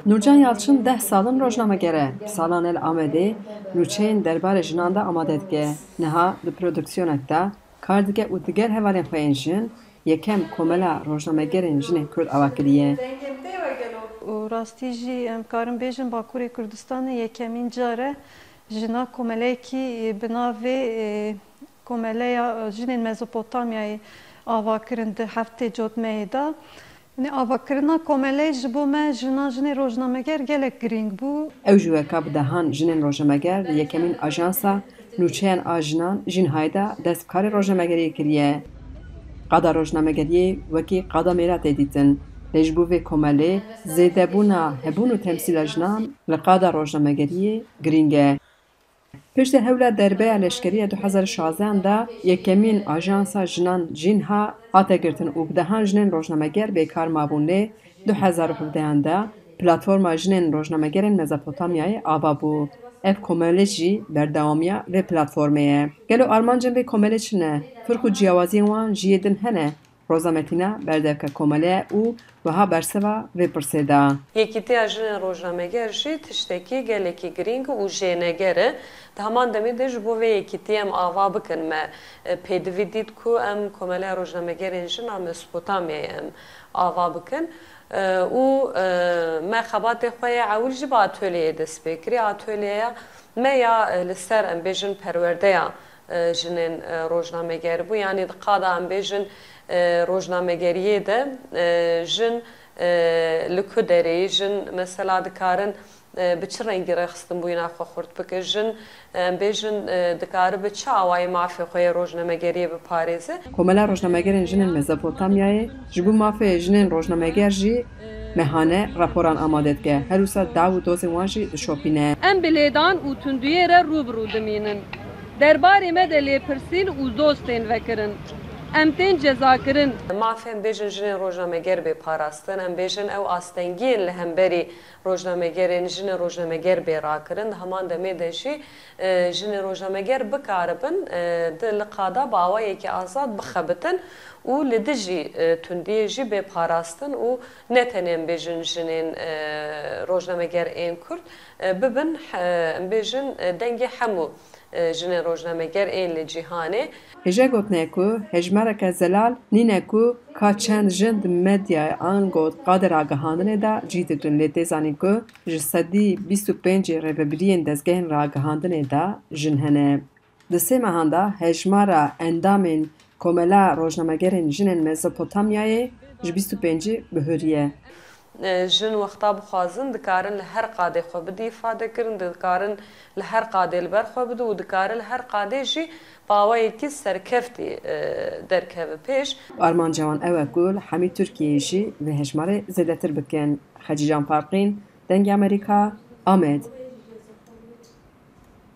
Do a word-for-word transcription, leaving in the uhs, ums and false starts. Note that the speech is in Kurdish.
Nurcan Yalçın deh sal in rojnameger e. Salan e li Amedê nûçeyên derbarê jinan de amade dike. Niha di produksiyonek de kar dike û digel hevalên xwe yên jin yekem komela rojnamegerên jinên Kurd ava kiriye. Û rastî jî em karin bêjin Bakurê Kurdistanê yekemîn car e jina komeleyekî bi navê, e, Komeleya Jinên Mezopotamyayê ava kirin di heftê cotmeyê de. Yanî avakirina komeleyê ji bo me jinan jinên rojnameger gelek girîng bû. Ew ji weka bi dehan jinên rojnameger di yekemîn ajansa nûçeyan a jinan Jînhayê de dest bi karê rojnamegeriyê kiriye. Qada rojnamegeriyê wekî qada mêra tê dîtin. Lê ji bo vê komelê zêdebûna hebûn û temsîla jinan li qada rojnamegeriyê girîng e. Piştî hewla derbeya leşkerî ya du hezar û şazdehan de yekemîn ajansa jinan Jînha hate girtin û bi dehan jinên rojnameger bêkar mabûn, lê du hezar û hevdehan de platforma jinên rojnamegerên Mezopotamyayê ava bû. Ev komele jî berdewamiya vê platformê ye. Gelo armancên vê komele çi ne? Firq û ciyawaziyên wan ji yê din hene? Roza Metîna berdevke komele û wiha bersiva vê pirsê da. Yekîtiya jinên rojnameger jî tiştekî gelekî girîng û jêneger e. Di heman demê de ji bo vê yekîtiyê em ava bikin, me, e, pêdivî dît ku em Komeleya Rojnamegerên Jin a Mesopotamyayê em ava bikin. E, û, e, me xebatê xwe yê ewil jî bi atolyeyê dest pê kirî. Atolyeya me ya, e, li ser, em bêjin, perwerdeya, e, jinên, e, rojnameger bû. Yanî di qada, em bêjin, e, rojnamegeriyê de, e, jin, e, li ku derê jin mesela dikarin, e, bi çi rengî rêxistinbûyîna xwe xurt bike? Jin, e, em bêjin, e, dikare bi çi awayî mafê xwe yê rojnamegeriyê biparêze? Komela Rojnamegerên Jinên Mezopotamyayê ji bo mafê jinên rojnameger jî mehane raporan amade dike. Her wisa daw û dozên wan jî dişopîne. Em bi lêdan û tundiyê re rû bi rû dimînin. Derbarê me de lêpirsîn û doz tên vekirin. Em tên cezakirin. Mafên, bêjin, jinên rojnameger bê parastin. Em bêjin ew astengiyên li hemberî rojnamegerên, jinên rojnameger bê rakirin. Di heman demê de jî, e, jinên rojnameger bikaribin, e, di li qada bi awayekî azad bixebitin û li dijî, e, tundiyê jî bê parastin û ne tenê, em bêjin, jinên, e, rojnameger ên Kurd, e, bibin, e, em bêjin, e, dengê hemû, e, jinên rojnameger ên li cîhanê. Hêja gotinê ye ku hejmareke zelal nîne ku ka çend jin di medyayê ango qadê ragihandinê de cî digrin, lê tê zanîn ku ji sedî bîst û pêncê rêvebiriyên dezgehên ragihandinê de jin hene. Di sê mehan de hejmara endamên Komela Rojnamegerên Jinên Mezopotamyayê ji bîst û pêncî bihuriye. E, jin wexta bixwazin, dikarin li her qadê xwe bidî îfade kirin, dikarin li her qadê li ber xwe bidin û dikare li her qadê jî bi awayekî serkeftî, e, derkeve pêş. Armanca wan ew e ku li hemî Tirkiyeyê jî vê hejmarê zêdetir bikin. Xecîcan Farqîn, Dengê Amerîka, Amed.